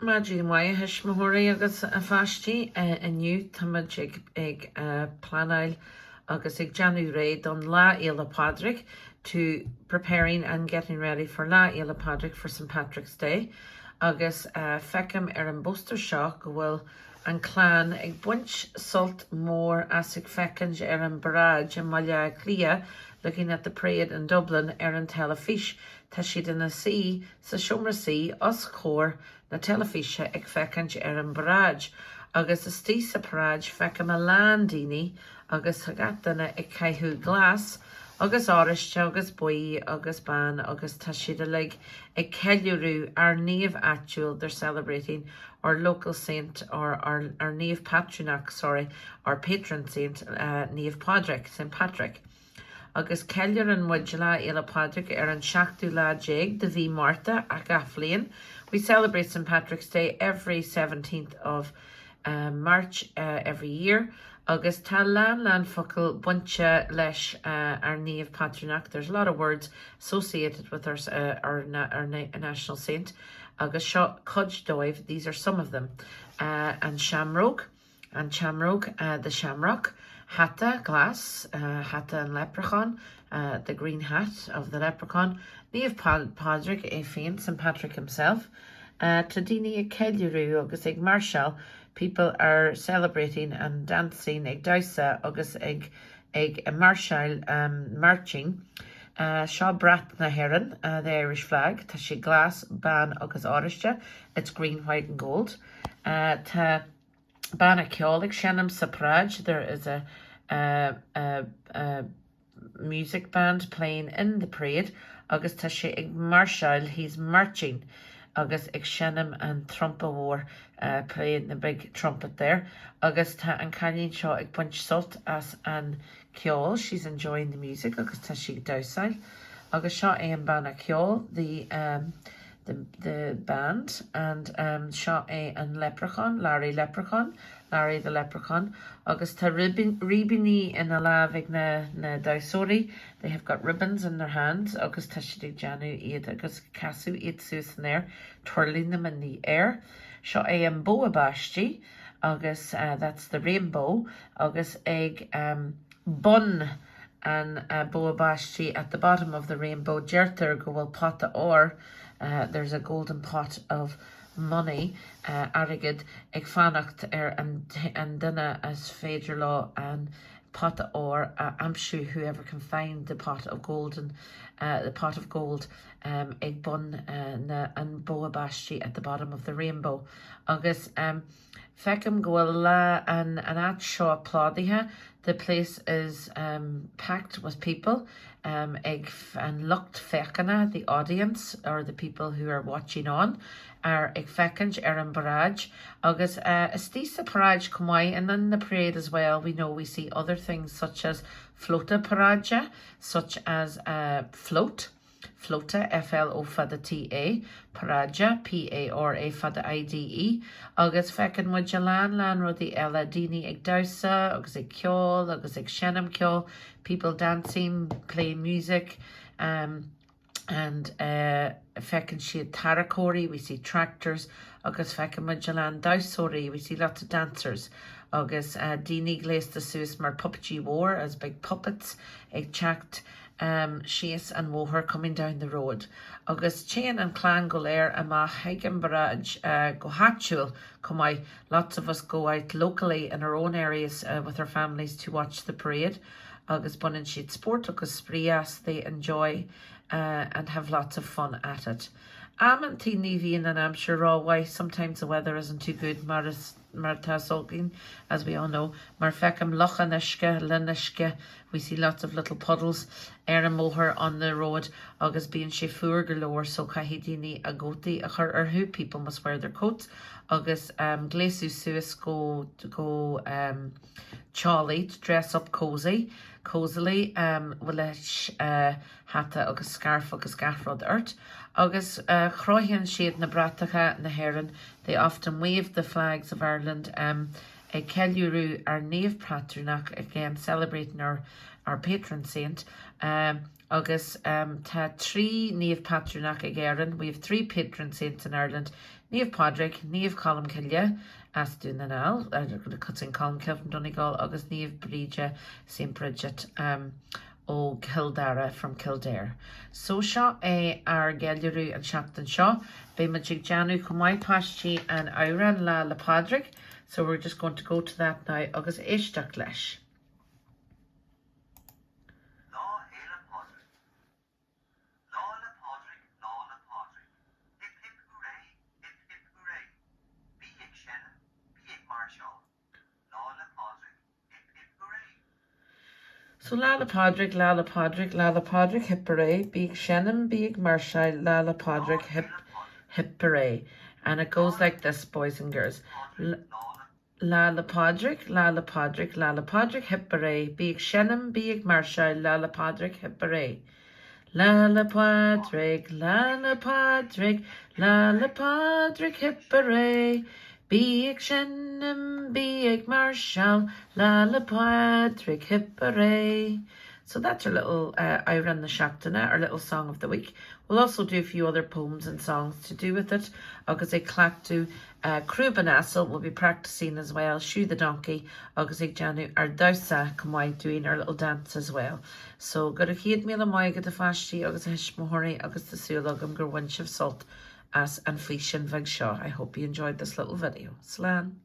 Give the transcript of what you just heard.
Maidin mhaith a thuismitheoirí agus a pháistí. Inniu táimid ag ag pleanáil agus ag déanamh réidh don Lá Fhéile Pádraig to preparing and getting ready for Lá Fhéile Pádraig for St Patrick's Day agus feicim ar an bpóstaer seo go bhfuil an clann ag baint sult mór as ag féachaint ar an bparáid i mBaile Átha Cliath looking at the parade in Dublin ar an teilifís. Tá siad ina suí sa seomra suí os comhair na teilifíse ag féachaint ar an bparáid. Agus istigh sa pharáid feicim a lán daoine agus tá gach duine ag caitheamh glas agus oráiste agus buí agus bán agus tá siad uilig ag ceiliúradh ár naomh áitiúil they're celebrating our local saint or our, our naomh patrúnach sorry, our patron saint uh, Naomh Pádraig, St Patrick. Agus ceiliúrann muid Lá Fhéile Pádraig ar an seachtú lá déag de mhí Márta gach bhliain. We celebrate St Patrick's Day every 17th of uh, March uh, every year. Agus tá lán lán focal bainte leis uh, ár naomh patrúnach. There's a lot of words associated with our, uh, our, our national saint. Agus seo cuid dóibh, these are some of them. Uh, an seamróg, an tseamróg, uh, the shamrock, hata glas, uh, hata an leprechaun, uh, the green hat of the leprechaun, Naomh Pádraig é féin, St Patrick himself. Uh, tá daoine ag ceiliúradh agus ag máirseáil, people are celebrating and dancing ag damhsa agus ag ag máirseáil um, marching. Uh, seo brat na hÉireann, uh, the Irish flag, tá sé glas, bán agus oráiste, it's green, white and gold. Uh, tá banna ceoil ag seinm sa paráid, there is a, a, a, a music band playing in the parade agus tá sé ag máirseáil, he's marching agus ag seinm an trumpa mhór uh, playing the big trumpet there agus tá an cailín seo ag baint sult as an ceol, she's enjoying the music agus tá sí ag damhsáil agus seo é an banna ceoil, the um, the, the band and um, seo é an leprechaun, Larry Leprechaun, Larry the Leprechaun agus tá ribíní ina lámh ag na, na damhsóirí, they have got ribbons in their hands agus tá siad ag déanamh iad agus casadh iad suas in air, twirling them in the air. Seo é an bogha báistí agus uh, that's the rainbow agus ag um, bun an uh, bogha báistí at the bottom of the rainbow deirtear go bhfuil pota óir uh, there's a golden pot of money uh, airgead ag fanacht ar an, an duine is féidir leo an pota óir a aimsiú whoever can find the pot of golden uh, the pot of gold um, ag bun uh, na, an bogha báistí at the bottom of the rainbow agus um, feicim go bhfuil lá an, an áit seo plódaithe the place is um, packed with people um, ag an lucht féachana the audience or the people who are watching on are ag féachaint ar an bparáid agus uh, istigh sa paráid chomh maith and in the parade as well we know we see other things such as flóta paráide such as uh, float Flóta FLO fada TA, paráide PARA fada IDE, agus feiceann muid a lán lán rudaí eile, daoine ag damhsa agus ag ceol agus ag seinm ceol, people dancing, playing music, um, and uh, feiceann siad tarracóirí, we see tractors, agus feiceann muid a lán damhsóirí, we see lots of dancers, agus uh, daoine gléasta suas mar puppetí mór as big puppets ag teacht um, síos an bóthar coming down the road. Agus téann an clann go léir amach chuig an bparáid uh, go háitiúil chomh maith. Lots of us go out locally in our own areas uh, with our families to watch the parade. Agus baineann siad spórt agus spraoi as they enjoy uh, and have lots of fun at it. Amantaí ní bhíonn an aimsir rómhaith, sometimes the weather isn't too good mar is mar atá againn, as we all know, mar feicim locháin uisce, linn uisce, we see lots of little puddles ar an mbóthar on the road agus bíonn sé fuar go leor so caithfidh daoine a gcótaí a chur orthu, people must wear their coats agus um, gléasadh suas go go um, teolaí, to dress up cozy, cozily um, leis uh, hata agus scarf agus gach rud ort. Agus uh, croitheann siad na bratacha na hÉireann, they often wave the flags of Ireland um, Ag ceiliúradh ár naomh patrúnach, again celebrating our our patron saint, agus tá 3 naomh patrúnach ag Éirinn, we have 3 patron saints in Ireland, Naomh Pádraig, Naomh Colm Cille as Dún na nGall, Saint Colmcille from Donegal, agus Naomh Bríde, Saint Bridget, ó Chill Dara, from Kildare. So seo é ár gceiliúradh an tseachtain seo. Beidh muid ag déanamh chomh maith páistí an amhrán Lá 'le Pádraig, so we're just going to go to that now agus éisteacht leis. Lá Fhéile Pádraig. Lá 'le Pádraig, Lá 'le Pádraig, hip hip hooray, hip hip hooray, bí ag seinm, bí ag máirseáil, Lá 'le Pádraig, hip hip hooray. So Lá 'le Pádraig, Lá 'le Pádraig, Lá 'le Pádraig, hip hooray, bí ag seinm, bí ag máirseáil, Lá 'le Pádraig, hip hip hooray. And it goes like this, boys and girls. Lá 'le Pádraig, Lá 'le Pádraig, Lá 'le Pádraig, hip hooray, bí ag seinm, bí ag máirseáil, Lá 'le Pádraig, hip hooray. Lá 'le Pádraig, Lá 'le Pádraig, Lá 'le Pádraig, hip hooray, bí ag seinm, bí ag máirseáil, Lá 'le Pádraig, hip hooray. So that's our little uh, amhrán na seachtaine, our little song of the week. We'll also do a few other poems and songs to do with it, agus ag cleachtadh Crúb an Asail, we'll be practicing as well, Shoe the Donkey agus ag déanamh ár damhsa chomh maith, doing our little dance as well. So, go raibh 100,000 maith agat a pháistí agus a thuismitheoirí agus tá súil agam gur bhain sibh sult as an físeán bheag seo. I hope you enjoyed this little video. Slán!